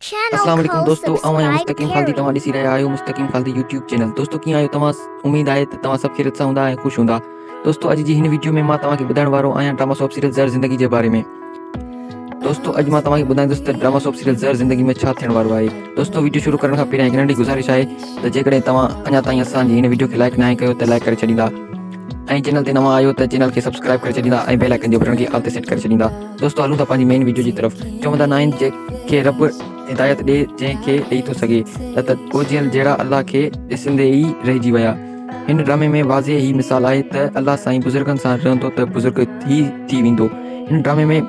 السلام عليڪم دوستو آئون آهيان مستقيم خالدي توهان ڏسي رهيا آهيو مستقيم خالدي يوٽيوب چينل دوستو ڪيئن آهيو توهان اميد آهي ته توهان سڀ خيريت سان هوندا ۽ خوش هوندا دوستو اڄ جي هن ويڊيو ۾ مان توهان کي ٻڌائڻ وارو آهيان ڊراما سوپ سيريل زهر زندگي جي باري ۾ دوستو اڄ مان توهان کي ٻڌائيندس ته ڊراما سوپ سيريل زهر زندگي ۾ ڇا ٿيڻ وارو آهي دوستو ويڊيو شروع ڪرڻ کان پهريان هڪ ننڍي گذارش آهي ته جيڪڏهن توهان اڃا تائين اسان جي هن ويڊيو کي لائڪ ناهي ڪيو ته لائڪ ڪري ڇڏيندا ۽ چينل تي نوان آهيو ته چينل کي سبسڪرائب ڪري ڇڏيندا ۽ بيل آئيڪن جي بٽڻ کي آل تي سيٽ ڪري ڇڏيندا دوستو هلون ٿا پنهنجي مين ويڊيو جي طرف چوندا ناهن جنهن کي رب هدايت ڏي جنهن کي ڏئي ٿو سگهي نه ته ڳوجهيل جهڙا الله کي ڏسندي ئي رهجي ويا هن ڊرامي ۾ واضح هي مثال آهي ته الله سائين بزرگن سان رهندو ته بزرگ ئي ٿي ويندو هن ڊرامي ۾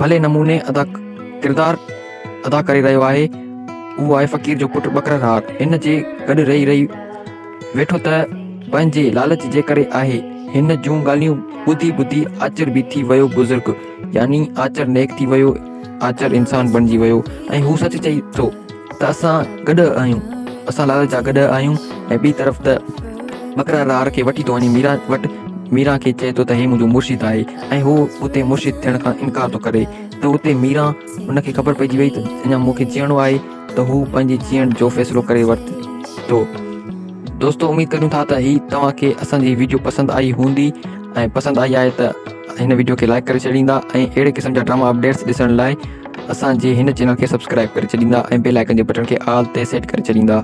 ڀلي نموني ادا ڪردار ادا ڪري رهيو آهي اهو آهي فقير جو پٽ ٻڪرهار هن جي گڏ رهي رهي ويٺو ته پنهنجي لالچ جي ڪري آهي. هن جون ڳالهيون ٻڌي ٻڌي آچر به ٿي ويو بزرگ يعني آچر نيڪ ٿي ويو آچر انسان بڻجي ويو ۽ هو سچ چئي ٿو ته اسان گڏهه آهيون اسان لالچ جا گڏهه آهيون ۽ ٻي طرف ته ٻڪرا رار کي وٺي ٿو وڃي ميران وٽ ميران کي چئي ٿو ته هي منهنجو مرشد آهي ۽ هو اتي مرشد ٿيڻ کان انڪار ٿو ڪري ته اتي ميران ان کي خبر پئجي وئي ته اڃا مون کي جيئڻو آهي ته هو پنهنجي جيئڻ جو فيصلو ڪري ورتو. دوستو اميد ڪريون ٿا ته هي توهان کي اسان جي ويڊيو پسند آئي هوندي ۽ پسند آئي آهي ته هن ويڊيو کي لائڪ ڪري ڇڏيندا ۽ اهڙي قسم جا ڊراما اپڊيٽس ڏسڻ لاء اسان جي هن چينل کي سبسڪرائب ڪري ڇڏيندا ۽ بيل آئيڪن جي بٽڻ کي آل تي سيٽ ڪري ڇڏيندا.